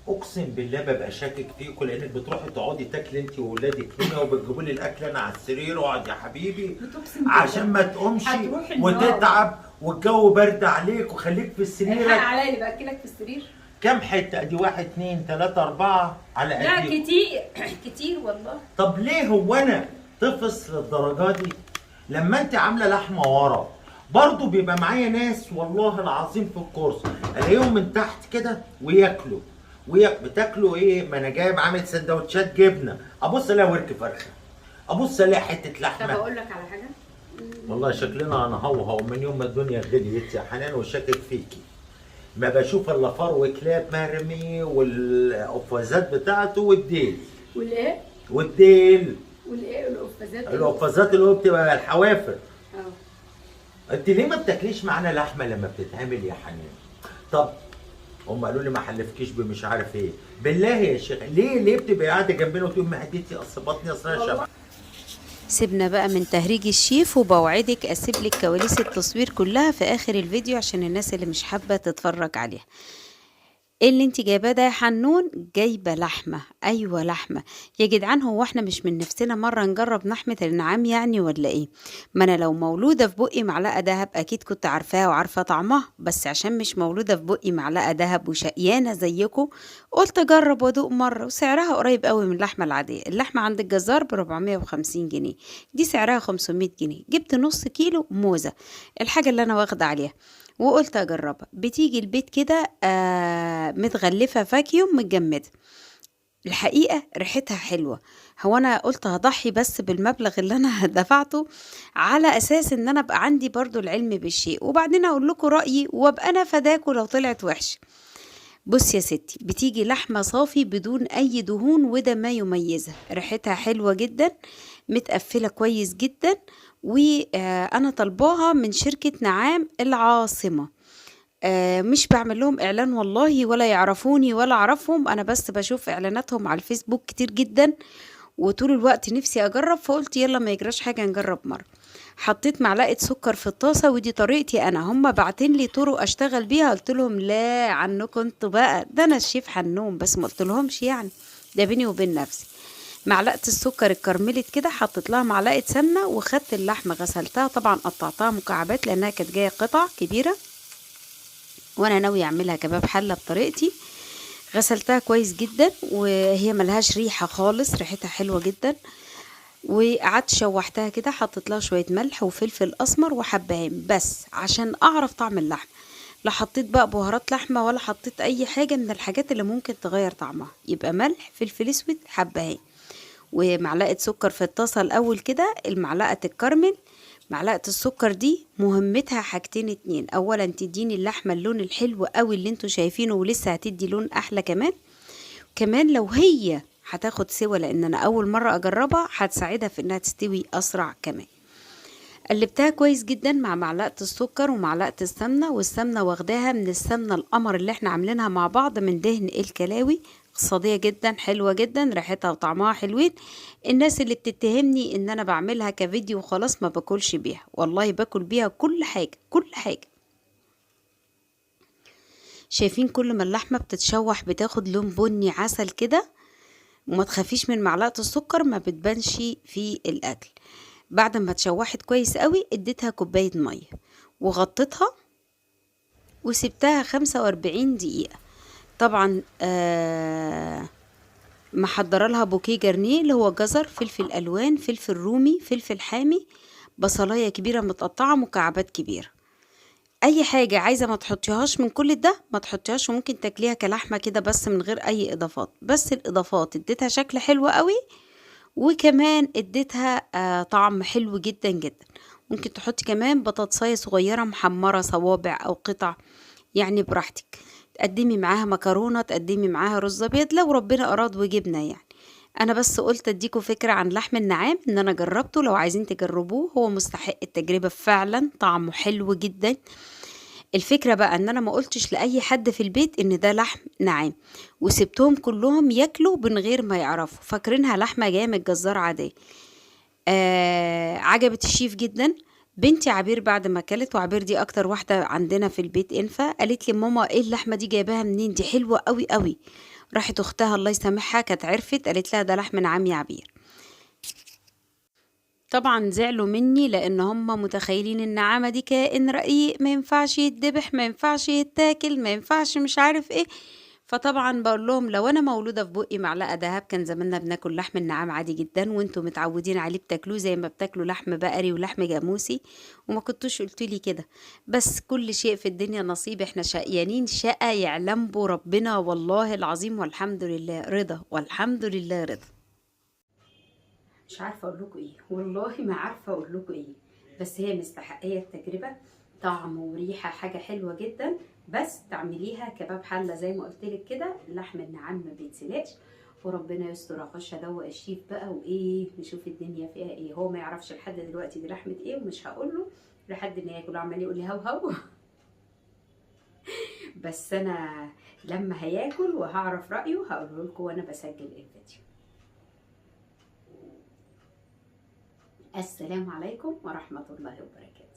اقسم بالله ببقى شاكك فيكم، لانك بتروحي تقعدي تاكلي انت واولادك هنا وبتجيبوا لي الاكل انا على السرير. اقعد يا حبيبي بتقسم بالله. عشان ما تقومش هتروح النار. وتتعب والجو برد عليك وخليك في الحق سريرك. عليا اللي باكلك في السرير. كام حتة دي؟ 1 2 3 4 على لا قديك. كتير كتير والله. طب ليه هو انا طفس للدرجة دي؟ لما انت عامله لحمه ورا برضو بيبقى معايا ناس والله العظيم في الكورس الاقيهم من تحت كده وياكلوا بتاكلوا ايه؟ ما انا جايب عامل سندوتشات جبنه، ابص الاقي ورك فرخة، ابص الاقي حتة طب لحمه. اقول لك على حاجة، والله شكلنا انا هوهو من يوم ما الدنيا غليت يا حنان وشاكك فيكي. ما بشوف الا فر وكلاب مرمي والقفازات بتاعته والديل. والايه؟ والديل. والايه؟ القفازات. القفازات اللي هو بتبقى الحوافر. انت ليه ما بتاكليش معانا لحمه لما بتتعمل يا حنان؟ طب هم قالوا لي ما حلفكيش بمش عارف ايه. بالله يا شيخ ليه بتبقي قاعدة جنبنا وتقول معدتي اصل بطني اصل انا شبع؟ سيبنا بقى من تهريج الشيف، وبوعدك اسيب لك كواليس التصوير كلها في اخر الفيديو عشان الناس اللي مش حابة تتفرج عليها. ايه اللي انت جايباه ده يا حنون؟ جايبه لحمه. ايوه لحمه يا جدعان، هو احنا مش من نفسنا مرة نجرب لحمه النعام يعني ولا ايه؟ ما انا لو مولودة في بقي معلقه دهب اكيد كنت عارفاها وعارفه طعمها، بس عشان مش مولودة في بقي معلقه دهب وشقيانه زيكم قلت اجرب وادوق مرة. وسعرها قريب قوي من اللحمة العادية، اللحمة عند الجزار ب 450 جنيه، دي سعرها 500 جنيه. جبت نص كيلو موزة، الحاجة اللي انا واخده عليها، وقلت اجربها. بتيجي البيت كده متغلفه فاكيوم متجمده، الحقيقة ريحتها حلوة. هو انا قلت هضحي بس بالمبلغ اللي انا دفعته على اساس ان انا ابقى عندي برضو العلم بالشيء، وبعدين اقول لكم رايي وابقى انا فداكوا لو طلعت وحش. بص يا ستي، بتيجي لحمه صافي بدون اي دهون، وده ما يميزها، ريحتها حلوة جدا، متقفله كويس جدا. وانا طالباها من شركة نعام العاصمة. مش بعمل لهم اعلان والله، ولا يعرفوني ولا اعرفهم، انا بس بشوف اعلاناتهم على الفيسبوك كتير جدا، وطول الوقت نفسي اجرب، فقلت يلا ما يجراش حاجة نجرب مرة. حطيت معلقه سكر في الطاسه، ودي طريقتي انا، هم باعتين لي طرق اشتغل بيها، قلت لهم لا عنكم انتوا بقى، ده انا الشيف حنون، بس ما قلت لهمش يعني، ده بيني وبين نفسي. معلقه السكر اتكرملت كده، حطيت لها معلقه سمنه، وخدت اللحمة غسلتها طبعا، قطعتها مكعبات لانها كانت جاية قطع كبيرة، وانا ناوية اعملها كباب حله بطريقتي. غسلتها كويس جدا وهي ملهاش ريحه خالص، ريحتها حلوة جدا. وقعدت شوحتها كده، حطيت لها شوية ملح وفلفل اسمر وحبهان بس عشان اعرف طعم اللحم. لا حطيت بقى بهارات لحمه ولا حطيت اي حاجة من الحاجات اللي ممكن تغير طعمها، يبقى ملح فلفل اسود حبهان ومعلقة سكر في الطاسه الاول كده، المعلقة تتكرمل. معلقه السكر دي مهمتها حاجتين اتنين، اولا تديني اللحمة اللون الحلو قوي اللي انتوا شايفينه، ولسه هتدي لون احلى كمان. كمان لو هي هتاخد سوا، لان انا اول مرة اجربها، هتساعدها في انها تستوي اسرع كمان. قلبتها كويس جدا مع معلقه السكر ومعلقة السمنة، والسمنه واخداها من السمنة القمر اللي احنا عاملينها مع بعض من دهن الكلاوي، اقتصادية جدا حلوة جدا، ريحتها وطعمها حلوين. الناس اللي بتتهمني ان انا بعملها كفيديو وخلاص ما باكلش بيها، والله باكل بيها كل حاجة كل حاجة. شايفين كل ما اللحمة بتتشوح بتاخد لون بني عسل كده، وما تخافيش من معلقه السكر ما بتبانش في الاكل. بعد ما اتشوحت كويس قوي اديتها كوباية مية وغطيتها وسبتها 45 دقيقة. طبعا محضرة لها bouquet garni اللي هو جزر، فلفل الوان، فلفل رومي، فلفل حامي، بصلايه كبيرة متقطعه مكعبات كبيرة. اي حاجة عايزه ما تحطيهاش من كل ده ما تحطيهاش، وممكن تاكليها كلحمه كده بس من غير اي اضافات. بس الاضافات اديتها شكل حلو قوي، وكمان اديتها طعم حلو جدا جدا. ممكن تحطي كمان بطاطسايه صغيرة محمرة صوابع او قطع، يعني براحتك. تقدمي معاها مكرونه، تقدمي معاها رز ابيض لو ربنا اراد وجبنا يعني. انا بس قلت اديكم فكرة عن لحم النعام ان انا جربته، لو عايزين تجربوه هو مستحق التجربة فعلا، طعمه حلو جدا. الفكرة بقى ان انا ما قلتش لاي حد في البيت ان ده لحم نعام، وسبتهم كلهم ياكلوا من غير ما يعرفوا، فاكرينها لحمه جاية من الجزار عادية. عجبت الشيف جدا. بنتي عبير بعد ما اكلت، وعبير دي اكتر واحدة عندنا في البيت انفه، قالت لي ماما ايه اللحمة دي جايباها منين، دي حلوة قوي قوي. راحت اختها الله يسامحها كانت عرفت، قالت لها ده لحم نعام يا عبير. طبعا زعلوا مني لان هم متخيلين النعامة دي كائن رقيق، ما ينفعش يتذبح، ما ينفعش يتاكل، ما ينفعش مش عارف ايه. فطبعا بقول لهم لو انا مولودة في بقي معلقه دهب كان زماننا بناكل لحم النعام عادي جدا، وانتم متعودين عليه بتاكلوه زي ما بتاكلوا لحم بقري ولحم جاموسي، وما كنتوش قلتولي كده. بس كل شيء في الدنيا نصيب، احنا شقيانين شقه يعلم به ربنا والله العظيم، والحمد لله رضا، والحمد لله رضا. مش عارفه اقول لكم ايه، والله ما عارفه اقول لكم ايه، بس هي مستحقيه التجربة، طعم وريحه حاجة حلوة جدا. بس تعمليها كباب حله زي ما قلت لك كده، لحم النعام ما بيتسلقش، وربنا يستر. اخش ادوق الشيف بقى وايه، نشوف الدنيا فيها ايه. هو ما يعرفش لحد دلوقتي دي لحمه ايه، ومش هقول له لحد ما ياكل، عمال يقول لي هو هو بس انا لما هياكل وهعرف رايه هقوله لكم وانا بسجل الفيديو. السلام عليكم ورحمة الله وبركاته.